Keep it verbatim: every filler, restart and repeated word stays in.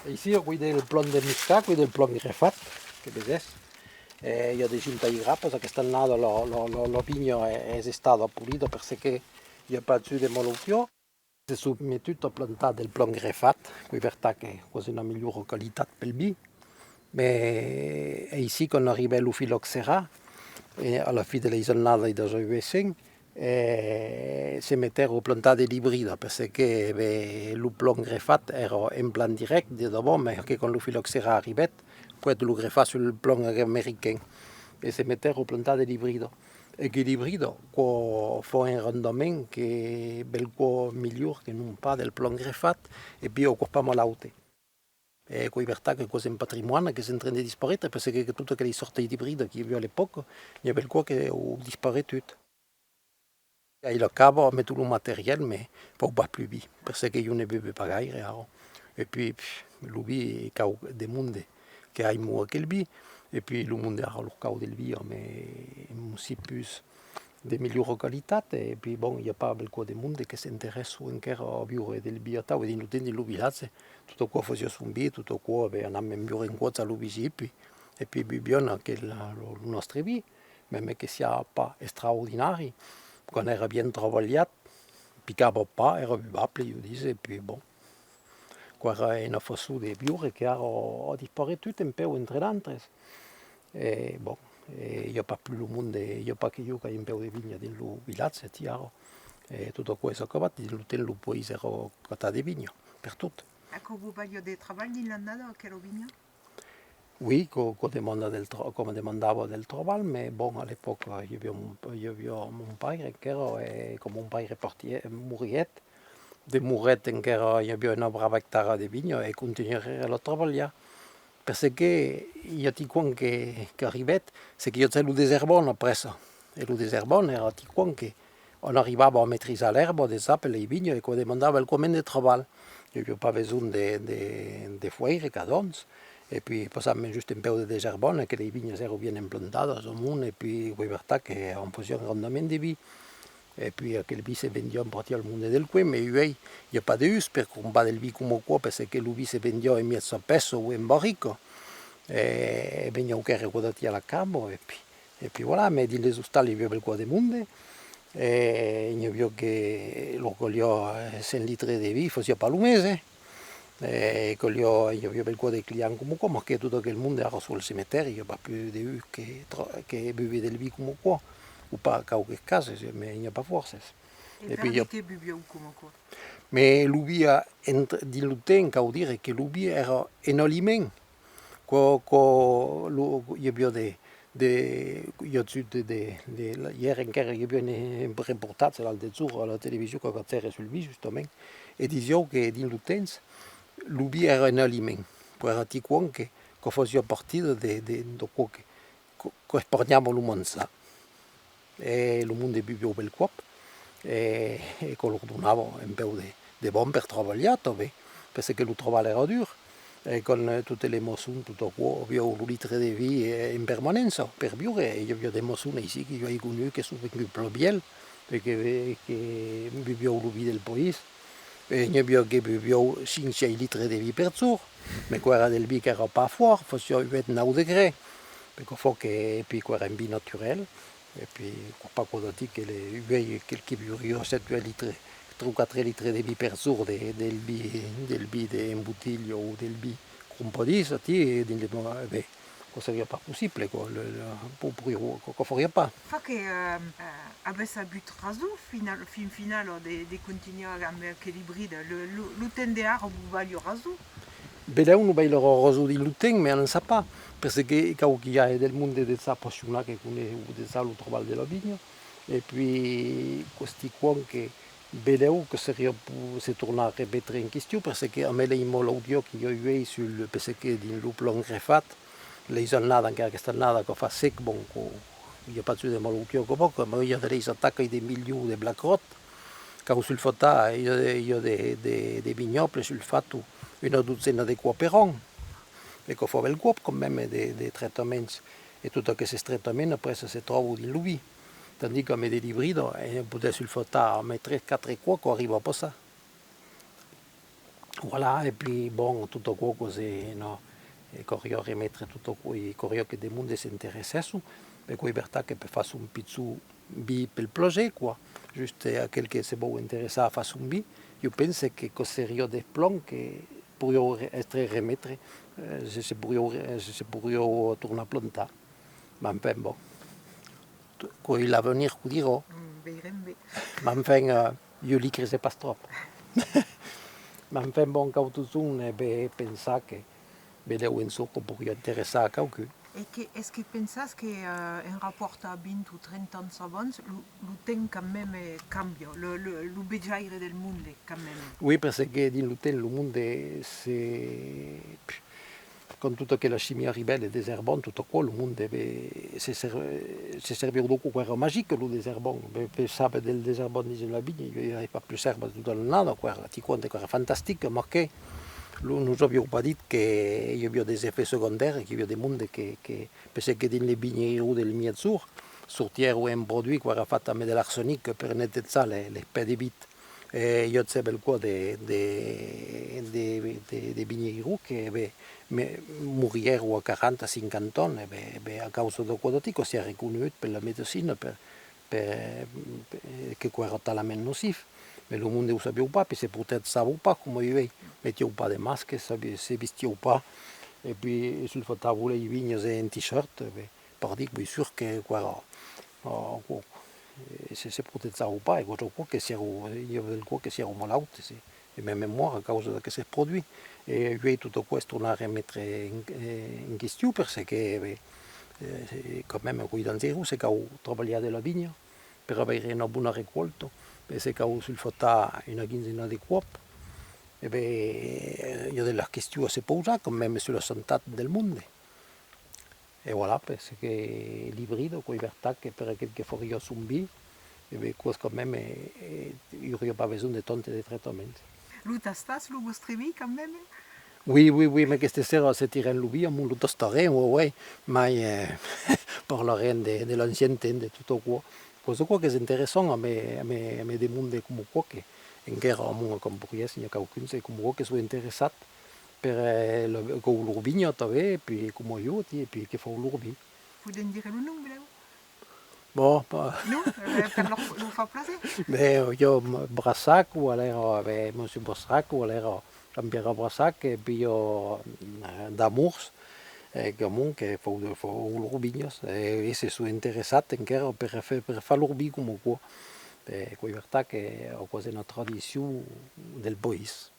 Aicí, aquò es del plan de muscat, aquò es del plan grefat, que veses. E i a de juntas grapas, aquesta annada la, la, la, la vinha e-, es estada polida per çò que i a pas agut de malautiá. Se son metut a plantar del plan grefat, qu'es vertat que quò es una melhora qualitat pel vin, mès aicí quand arribèt lo filoxèra, e a la fin de las annadas de mila uèch cents, e se metèron a plantar de l'ibrida, per çò que, ben, lo plan grefat èra un plan dirèct, de debò, mès que quand lo filoxèra arribèt, foguèt lo grefat sul plan american, e se metèron a plantar de l'ibrida. E que l'ibrida, quò fa un rendament que belcòp melhor que non pas del plan grefat, e pièi aquò's pas malaute. E quò es vertat que quò es un patrimòni qu'es en tren de disparéter, per çò que, que totas aquelas sòrtas d'ibrida qu'i aviá a l'epòca, n'i a belcòp qu'an disparetut. Ai la cava, meton lo material, mès fan pas plus vin, per çò que ieu ne bevi pas gaire, ara. E puèi, pff, lo vin, quò es de monde que aiman aquel vin, e puèi lo monde ara lor cau del vin, mès un bocin pus de melhora qualitat, e puèi, bon, i a pas belcòp de monde que s'interèsson encara a biure del vin atau, e dins lo temps, dins lo vilatge, tot aquò fasiá son vin, tot aquò, ben, anàvem biure un còp a lo visin, e puèi, e puèi beviam aquel, lo, lo nòstre vin, mème que siá pas extraordinari, quand èra bien trabalhat, picava pas, èra bevable, ieu dise, e puèi, bon, quò èra una façon de biure que ara a disparetut un pauc, entre d'autres. E, bon, e i a pas plus lo monde, i a pas que ieu qu'ai un pauc de vinha dins lo vilatge, ti, ara. E tot aquò es acabat, dins lo temps lo país èra catat de vinha, pertot. Aquò vos valiá de trabalh dins l'annada, aquela vinha? Oui, quò, quò demanda del tra-, quò me demandava del trabalh, mès bon, a l'epòca, i aviá mon, i aviá mon paire encara, e quand mon paire partièt, morièt, demorèt encara, i aviá una brava ectara de vinha, e contunhèri a la trabalhar. Per çò que i a quicòm que, qu'arribèt, c'est que i a lo deserbon après. E lo deserbon èra quicòm que, ont arribava a maîtrisar l'èrba, de sap, e las vinhas, e quò demandava quicòm de trabalh. I aviá pas besonh de, de, de foire, cadons. E puèi passàvem just un pauc de deserbon, e que las vinhas èran bien implantadas amont, e puèi, quò es vertat que ont fasiá un rendament de vin. E puèi aquel vin se vendiá en pròpi al monde del coin, mès uèi, i a pas de us per crompar del vin coma aquò, per çò que lo vin se vendiá en mièja pèça o en barrica. E, e venián quèrre quò d'aquí a la cava, e puèi, e puèi voilà, mès dins les ostals i aviá belcòp de monde, e n'i aviá que lor caliá, eh, cent litres de vin, fasiá pas lo mes, eh. E caliá, i aviá belcòp de clients coma aquò, mas que tot aquel monde ara sul cementèri, i a pas plus de us que tra-, que beve del vin coma aquò, o pas quauques cases, mès n'i a pas fòrces. E, e puèi per de qué bevián coma aquò? Mès lo vin, dins lo temps, cau dire que lo vin èra un aliment. Quò, quò, lo, i aviá de, de, i a agut de, de, de, ièr encara i aviá un, un reportatge l'autre jorn a la television qu'agachèri sul vin, justament, e disián que dins lo temps, lo vin èra un aliment, quò èra quicòm que, que fasiá partida de, de, d'aquò que, que, qu'esparniava lo manjar. E lo monde beviá belcòp, e, e quò lor donava un pauc de, de bon per trabalhar tanben, per çò que lo trabalh èra dur. E quand, eh, totes les maçons, tot aquò, avián lo litre de vin, eh, en permanéncia per biure, e i aviá de maçons aicí que ieu ai conegut que son venguts plan vièlhs, e que, e que bevián lo vin del país, e n'i aviá que bevián cinc sièis litres de vin per jorn, mès quò èra del vin qu'èra pas fòrt, fasiá uèch nòu degrés, e quò fa que, e puèi quò èra un vin naturèl, e puèi quò pas quò d'aquí que le, uèi, quel que beuriá sèt uèch litres, tres o quatre litres de vin per jorn de, del vin, del vin de, en botelha o del vin crompadís, aquí, dins le, ben, quò seriá pas possible, quò, le, le, po-, po-, quò, quò fariá pas. Fa que, eh, eh, avètz avut rason, final, fin finala, de, de continuar amb aquel ibrida. Lo, lo, lo temps d'ara vos valiá rason. Belèu nos valerà rason dins lo temps, mès on ne sap pas, per çò que cau qu'i age del monde de s'apassionar, que coneisson de ça lo trabalh de la vinha, e puèi quò es quicòm que belèu que seriá po-, se tornar a remetre en question, per çò que amb las malautiás qu'i a uèi sul, per çò que dins lo plan grefat, las annadas, encara aquesta annada que fa sec, bon, quò, i a pas agut de malautiá, quò, mas i a de las atacas de milhon de black rot, cau sulfatar, i a de, i a de, de, de vinhòbles sulfatan una dotzena de còps per an, e quò fa belcòp quand mème de, de traitaments, e totes aquestes traitaments après se tròban dins lo vin, tandis qu'ambe de l'ibrida, eh, podètz sulfatar ambe tres, quatre còps, quò arriba a passar. Voilà, e pi, bon, tot aquò que se, non, e coriá remetre tot aquò, e coriá que de monde s'interessèsson, perque es vertat que per far son pichon vin pel plaser, quoi, just aquel que se vòu interessar a far son vin, ieu pense que, que seriá de plan que poriá re-, èstre remetre, eh, se, se poriá re-, se, se poriá tornar plantar. Mas enfin, bon. Quò es l'avenir quò dirà. Mm, veirem ben. Mas enfin, eh, ieu li crese pas tròp. Mas enfin, bon, cau totjorn, eh, ben, pensar que, belèu un jorn quò poriá interessar a quauqu'un. E que, es que pensas que, eh, en rapòrt a vint o trenta ans abans, lo, lo temps quand même, eh, cambia, lo, lo, lo vejaire del monde quand même? Oui, perque dins lo temps lo monde se, quand tota aquela chimia arribèt, lo deserbant, tot aquò, lo monde, ben, se ser-, se serviá d'aquò, quò èra magic, lo deserbant. Ben, pensar del deserbant dins una vinha, i aviá pas plus èrba tota l'annada, quò èra, ti conte, quò èra fantastic, mas que lo, nos avián pas dit que i aviá des efèts segondairs, que i aviá de monde que, que, perque dins les vinheries del miègjorn, sortièron un produit quò èra fach amb de l'arsenic per netejar les, les pès de vin. E ieu sèi bèlcòp de, de, de, de, de vinheirons que, ben, me, moriguèron a quaranta, cinquanta ans, e ben, ben, a causa d'aquò d'aquí, quò siá reconegut per la medecina, per, per, per, que quò èra talament nocif. Mas lo monde o sabiá pas, perque se protejavan pas, coma uèi. Metián pas de masque, se, se vestián pas, e pi sulfatavan las vinhas en t-shirt, e ben, per dire, ben, sûr que quò èra, o, o, e se, se protejavan pas, e quò, quò que sièron, i aviá quò que sièron malauts, e, e mème mòrts a causa d'aquestes produits. E uèi tot aquò es tornat a remetre en, en question, perque, ben, e, quand même, quò es dangerós, se cau trabalhar de la vinha per aver una bona recòlta, e se cau sulfatar una quinzena de còps, e ben, i a de las questions a se pausar, quand même, sus la santat del monde. E voilà, perque l'ibrida, quò es vertat que per aquel que fariá son vin, e ben, quò, quand même, e, e, i auriá pas besonh de tant de tractaments. Lo tastas, lo vòstre vin, quand même? Oui, oui, oui, mas aquesta sera se tirem lo vin, amont lo tastarem, oui, oui, mai, eh, parlarem de, de l'ancien temps, de tot aquò. Quò, quò qu'es interessant, amb, amb, amb de monde coma quò que, enquèra amont a Camporrièrs, n'i a quauqu'uns, e coma quò que son interessats per, eh, la, qu'an lor vinha tanben, e pi coma ieu, ti, e pi que fan lor vin. Podèm dire lo nom, belèu? Bon, pa- Non, eh, per lor, lor far plaser. Ben, ieu, Brassac, o alèra, ben, Monsieur Brassac, o alèra Jean-Pierre Brassac, e pi ieu, eh, Damours, eh, qu'amont que fan, fan lor vinhas, e, e se son interessats enquèra per far, per far lor vin coma quò. E quò es vertat que aquò es una tradicion del país.